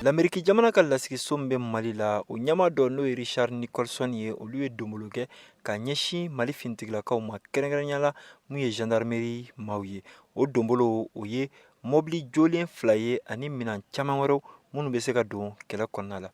Lameriki jamana ka lasigiso min bɛ Mali la, o ɲɛmaa dɔ n'o ye Richard Nicholson ye, olu ye donbolo kɛ ka ɲɛsin Mali finitigilakaw ma, kɛrɛnkɛrɛnya la mun ye gendarmerie maaw ye. O donbolo, o ye mɔbili jolen fila ye ani minɛn caman wɛrɛw minnu bɛ se ka don kɛlɛ kɔnɔna la.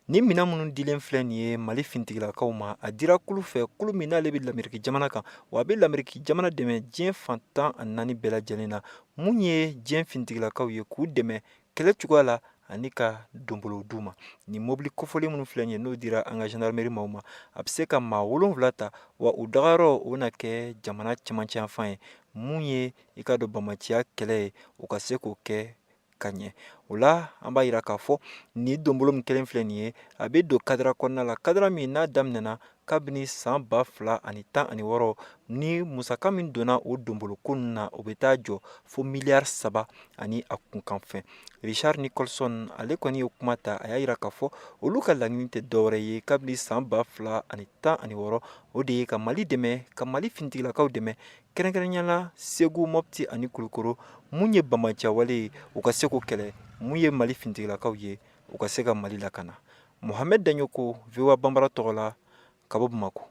Ni minɛn minnu dilen filɛ nin ye Mali finitigilakaw ma, a dira kulu fɛ, kulu min n'ale bɛ Lameriki jamana kan, wa a bɛ Lameriki jamana dɛmɛ diɲɛ fan 14 bɛɛ lajɛlen na, mun ye diɲɛ finitigilakaw ye, k'u dɛmɛ kɛlɛ cogoya la ani ka donbolo d'u ma. Ni mobili kofɔlen minnu filɛ nin ye, n'o dira an ka gendarmerie maaw ma, a bɛ se ka maa 7 ta, wa u dagayɔrɔ o na kɛ jamana cɛmancɛ yanfan ye. Mun ye i ka dɔn banbaanciya kɛlɛ ye, u ka se k'o kɛ ka ɲɛ. O la, an b'a yira k'a fɔ ni donbolo min kelen filɛ nin ye, a bɛ don kadara kɔnɔna la, kadara min n'a daminɛna kabini san 2016. Ni musaka min donna o donbolo ko ninnu na, o bɛ taa jɔ fo miliyari 3 ani a kunkanfɛn. Richard Nicholson, ale kɔni ye kuma ta, a y'a yira k'a fɔ olu ka laɲini tɛ dɔwɛrɛ ye kabini san 2016, o de ye ka Mali dɛmɛ, ka Mali finitigilakaw dɛmɛ, kɛrɛnkɛrɛnya la Segu, Mɔpti ani Kulukoro. Mun ye banbaanciyawale ye, u ka se k'o kɛlɛ. Mun ye Mali finitigilakaw ye, u ka se ka Mali lakana. Mohamed Daɲoko, VOA Banbara tɔgɔ la, ka bɔ Bamakɔ.